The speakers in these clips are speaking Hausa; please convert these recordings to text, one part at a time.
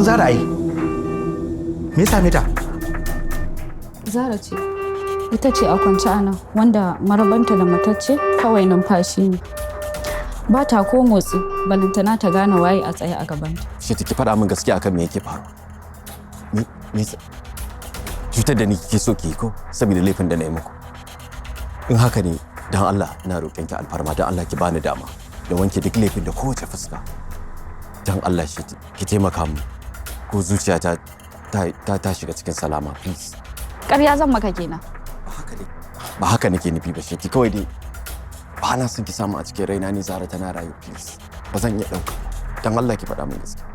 Kaman Zara ai. Me ya same ta? Zara ce. Ita ce a kwance a nan, wanda marabanta da matacce kawai numfashi ne. Ba ta ko motsi, balantana ta gane waye a tsaye a gabanta. Shi ki faɗa min gaskiya akan me yake faruwa. Me cutar da ni kike so ki yi ko saboda laifin da na yi muku? In haka ne, dan Allah ina roƙon ki alfarma, dan Allah ki bani dama da wanke duk laifin da kowace fuska. Dan Allah shi ki taimaka mu ko zuciyata ta shiga cikin salama, please. Ƙarya zan maka kenan. Ba haka ne. Ba haka nake nufi ba shi kawai dai ba na son ki samu a cikin raina ni Zara tana rayu, please. Ba zan iya ɗauka. Dan Allah ki faɗa min gaskiya.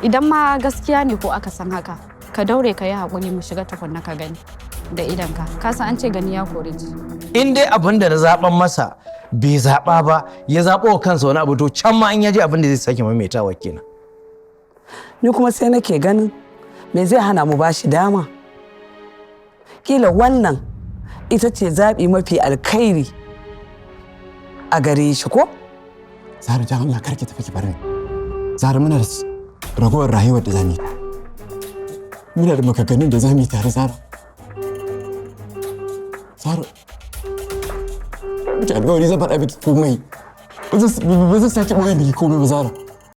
Idan ma gaskiya ne ko aka san haka, ka daure ka yi haƙuri mu shiga tukunna ka gani da idonka. Ka san an ce gani ya kore ji. In dai abin da na zaɓan masa bai zaɓa ba, ya zaɓo wa kansa wani abu, to can ma in ya je abin da zai sake maimaitawa kenan. Ni kuma sai nake ganin me zai hana mu bashi dama? Kila wannan ita ce zaɓi mafi alkhairi a gare shi ko? Zara, dan Allah kar ki tafi ki bar ni. Zara, muna da ragowar rayuwar da zamu yi. Muna da maganganun da zamu yi tare, Zara. Zara. Miki alƙawari zan faɗa miki komai. Ba zan sake ɓoye miki komai ba, Zara.